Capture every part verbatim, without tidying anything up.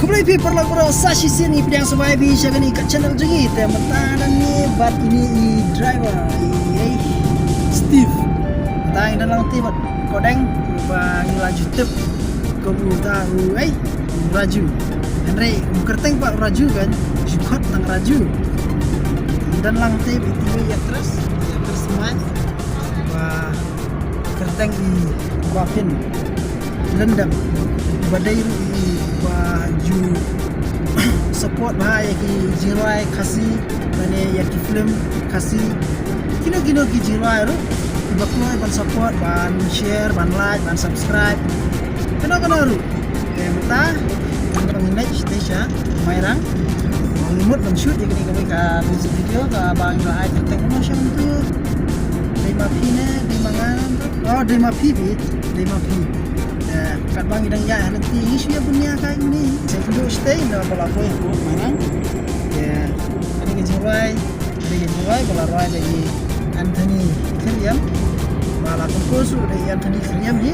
Khublei phi paralok baroh, sa shisien ngi pdiang sngewbha ïa phi sha kane ka channel jong ngi. Te mynta ngi bad ine i driver, i, i Steve. Mynta ngi dang lang te bad Kodeng ba ngi la ju tip kum uta u, eh, Raju. Hynrei um kyrteng pat Raju kan, ju khot tang Raju. Ngi dang lang te bad ine i actress, i actress mai. Ba kyrteng i Bah Phin Lyndem. Ba dei ruh i ba ju support bha ïa ki jingrwai Khasi, lane ïa ki film Khasi. Kino kino ki jingrwai ruh, ba kloi ban support, ban share, ban like, ban subscribe. Kano kano ruh. Te mynta ngi leit sha Mairang. Ngi mut ban shoot ïa kane ka, ka music video kaba ngi la ai kyrteng, no shong tu. Dei ma phi ne, dei ma nga. Oh, dei ma phi, phi. Dei ma phi. Te katba ngi dang ïaid ha lynti, ngi shu ïa bunia ka ine. Sa kynduh shatei, nda ba la poi hapoh Mairang. Te kane ka jingrwai, kane ka jingrwai ba la rwai da i Anthony Khyriem. Ba la compose ruh da i Anthony Khyriem hi.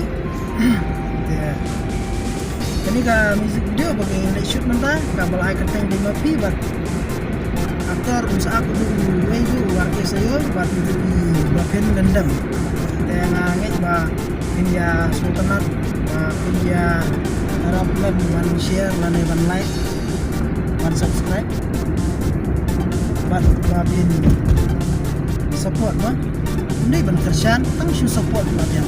Te kane ka music video ba ngi leit shoot mynta, kaba la ai kyrteng Dei ma phi, bad actor un sa ap u wei u Warke Sayo, bad u Bah Phin Lyndem. Te nga ngeit ba phin ïa sngewtynnat, ba phin ïa rap lem ban share lane ban like, ban subscribe. Bad ba phin support mo. Ym dei ban kyrshan, tang shu support ba phin.